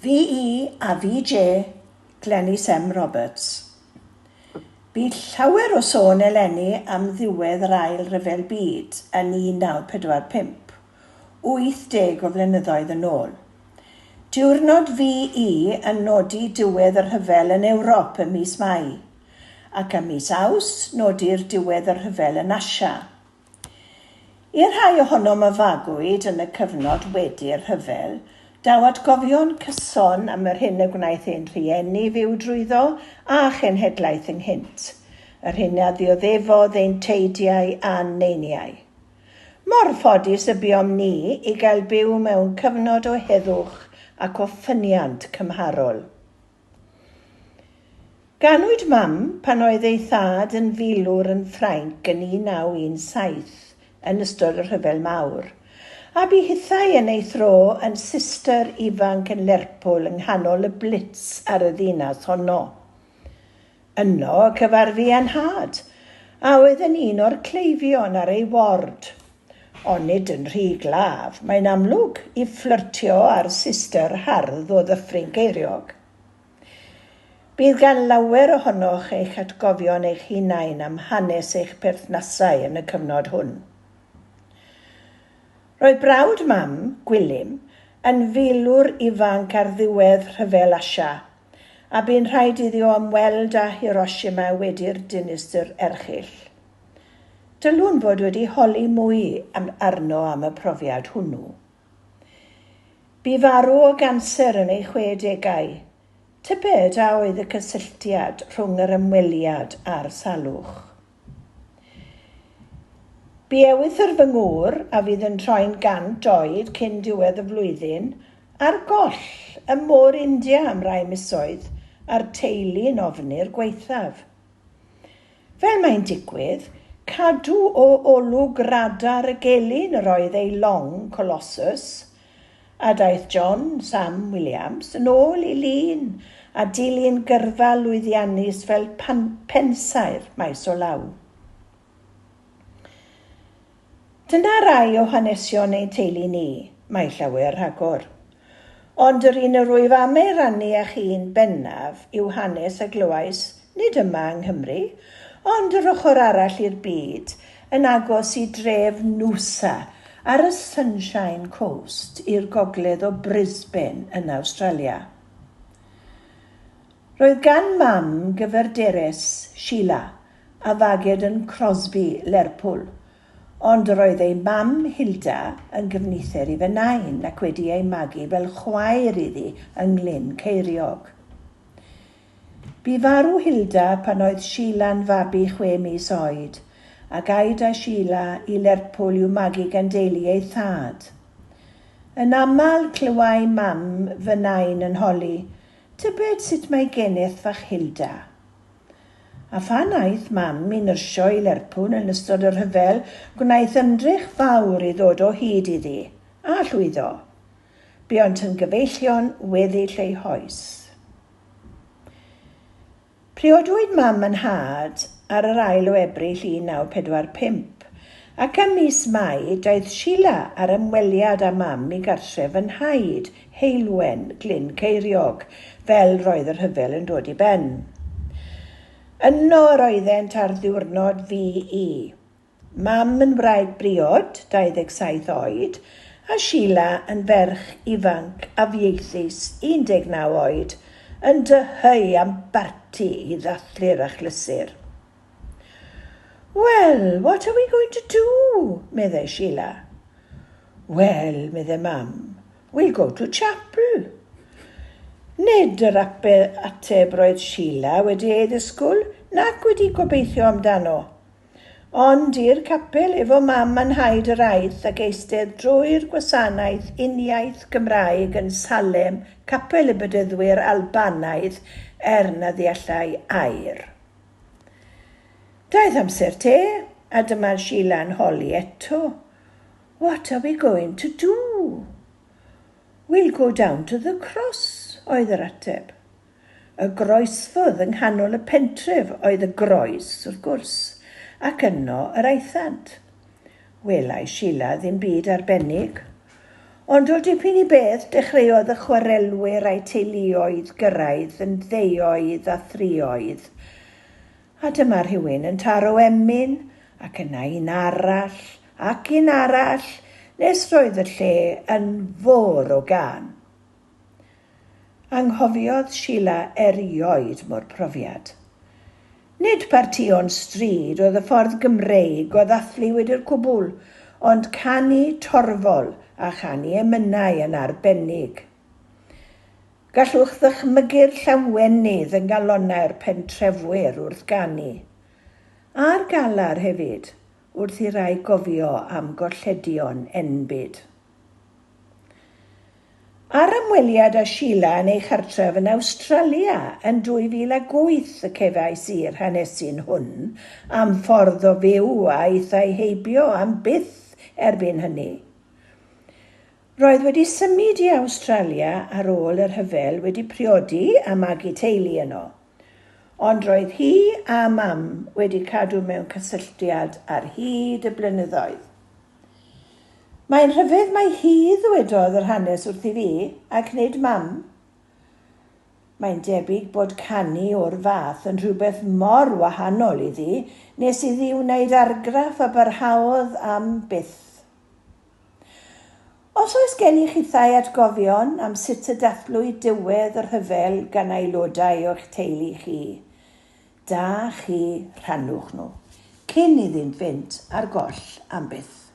VE a VJ, Glenys M Roberts. Bu llawer o sôn eleni am ddiwedd yr Ail Ryfel Byd yn 1945, 80 o flynyddoedd yn ôl. Diwrnod VE yn nodi diwedd y rhyfel yn Ewrop ym mis Mai, ac ym mis Awst nodir diwedd y rhyfel yn Asia. I'r rhai ohonom a fagwyd yn y cyfnod wedi'r rhyfel, daw atgofion cyson am yr hyn y gwnaeth ein rhieni fyw drwyddo a chenhedlaeth ynghynt, yr hyn a ddioddefodd ein teidiau a'n neiniau. Mor ffodus y buom ni i gael byw mewn cyfnod o heddwch ac o ffyniant cymharol. Ganwyd Mam pan oedd ei thad yn filwr yn Ffrainc yn 1917 yn ystod y Rhyfel Mawr, a bu hithau yn ei thro yn sister ifanc yn Lerpwl yng nghanol y Blitz ar y ddinas honno. Yno y cyfarfu â 'nhad, a oedd yn un o'r cleifion ar ei ward. Ond nid yn rhy glaf, mae'n amlwg, i fflyrtio â'r sister hardd o Ddyffryn Ceiriog. Bydd gan lawer ohonoch eich atgofion eich hunain am hanes eich perthnasau yn y cyfnod hwn. Roedd brawd mam, Gwilym, yn filwr ifanc ar ddiwedd Rhyfel Asia, a bu'n rhaid iddi o ymweld â Hiroshima wedi'r dinistr erchyll. Dylwn fod wedi holi mwy am arno am y profiad hwnnw. Bu farw o ganser yn ei chwedegau. Tybed a oedd y cysylltiad rhwng yr ymweliad a'r salwch? Bu ewythr fy ngŵr, a fydd yn troi'n 100 oed cyn diwedd y flwyddyn, ar goll ym Môr India am rai misoedd, a'r teulu'n ofni'r gwaethaf. Fel mae'n digwydd, cadw o olwg radar y gelyn yr oedd ei long Colossus, a daeth John Sam Williams yn ôl i lun a dilyn gyrfa lwyddiannus fel pensaer maes o law. Dyna rai o hanesion ein teulu ni, mae llawer rhagor. Ond yr un yr wyf am ei rannu â chi'n bennaf yw hanes a glywais nid yma yng Nghymru, ond yr ochr arall i'r byd, yn agos i dref Noosa ar y Sunshine Coast i'r gogledd o Brisbane yn Awstralia. Roedd gan Mam gyferderes, Sheila, a faged yn Crosby, Lerpwl, ond yr oedd ei mam, Hilda, yn gyfnither i fy nain ac wedi ei magu fel chwaer iddi yng Nglyn Ceiriog. Bu farw Hilda pan oedd Sheila'n fabi chwe mis oed, ac aed â Sheila i Lerpwl i'w magu gan deulu ei thad. Yn aml, clywai mam fy nain yn holi, Tybed sut mae geneth fach Hilda? A phan aeth Mam i nyrsio i Lerpwl yn ystod y rhyfel, gwnaeth ymdrech fawr i ddod o hyd iddi, a llwyddo. Buont yn gyfeillion weddill eu hoes. Priodwyd Mam a 'Nhad ar yr ail o Ebrill 1945, ac ym mis Mai daeth Sheila ar ymweliad â Mam i gartref fy nhaid, Heulwen, Glyn Ceiriog, fel roedd y rhyfel yn dod i ben. Yno yr oeddent ar ddiwrnod VE. Mam yn wraig briod, 27 oed, a Sheila yn ferch ifanc afieithus, 19 oed, yn dyheu am barti i ddathlu'r achlysur. Well, what are we going to do? meddai Sheila. Wel, meddai Mam, we'll go to chapel. Nid yr ateb roedd Sheila wedi ei ddisgwyl, nac wedi gobeithio amdano. Ond i'r capel efo Mam a Nhaid yr aeth ac eistedd drwy'r gwasanaeth uniaith Gymraeg yn Salem, Capel y Bedyddwyr Albanaidd, er na ddeallai air. Daeth amser te, a dyma Sheila'n holi eto, What are we going to do? We'll go down to the cross, oedd yr ateb. Y groesffordd yng nghanol y pentref oedd y groes, wrth gwrs, ac yno yr aethant. Welai Sheila ddim byd arbennig. Ond o dipyn i beth, dechreuodd y chwarelwyr a'u teuluoedd gyrraedd yn ddeuoedd a thrioedd. A dyma rhywun yn taro emyn, ac yna un arall, ac un arall, nes roedd y lle yn fôr o gân. Anghofiodd Sheila erioed mo'r profiad. Nid partïon stryd oedd y ffordd Gymreig o ddathlu wedi'r cwbl, ond canu torfol a chanu emynau yn arbennig. Gallwch ddychmygu'r llawenydd yng ngalonnau'r pentrefwyr wrth ganu. A'r galar hefyd, wrth i rai gofio am golledion enbyd. Ar ymweliad â Sheila yn ei chartref yn Awstralia yn 2008 y cefais i'r hanesyn hwn am ffordd o fyw a aethai heibio am byth erbyn hynny. Roedd wedi symud i Awstralia ar ôl y rhyfel, wedi priodi a magu teulu yno. Ond roedd hi a Mam wedi cadw mewn cysylltiad ar hyd y blynyddoedd. Mae'n rhyfedd mai hi ddywedodd yr hanes wrthi fi, ac nid Mam. Mae'n debyg bod canu o'r fath yn rhywbeth mor wahanol iddi nes iddi wneud argraff a barhaodd am byth. Os oes gennych chithau atgofion am sut y dathlwyd diwedd y rhyfel gan aelodau o'ch teulu chi, Da chi, rhannwch nhw, cyn iddynt fynd ar goll am byth.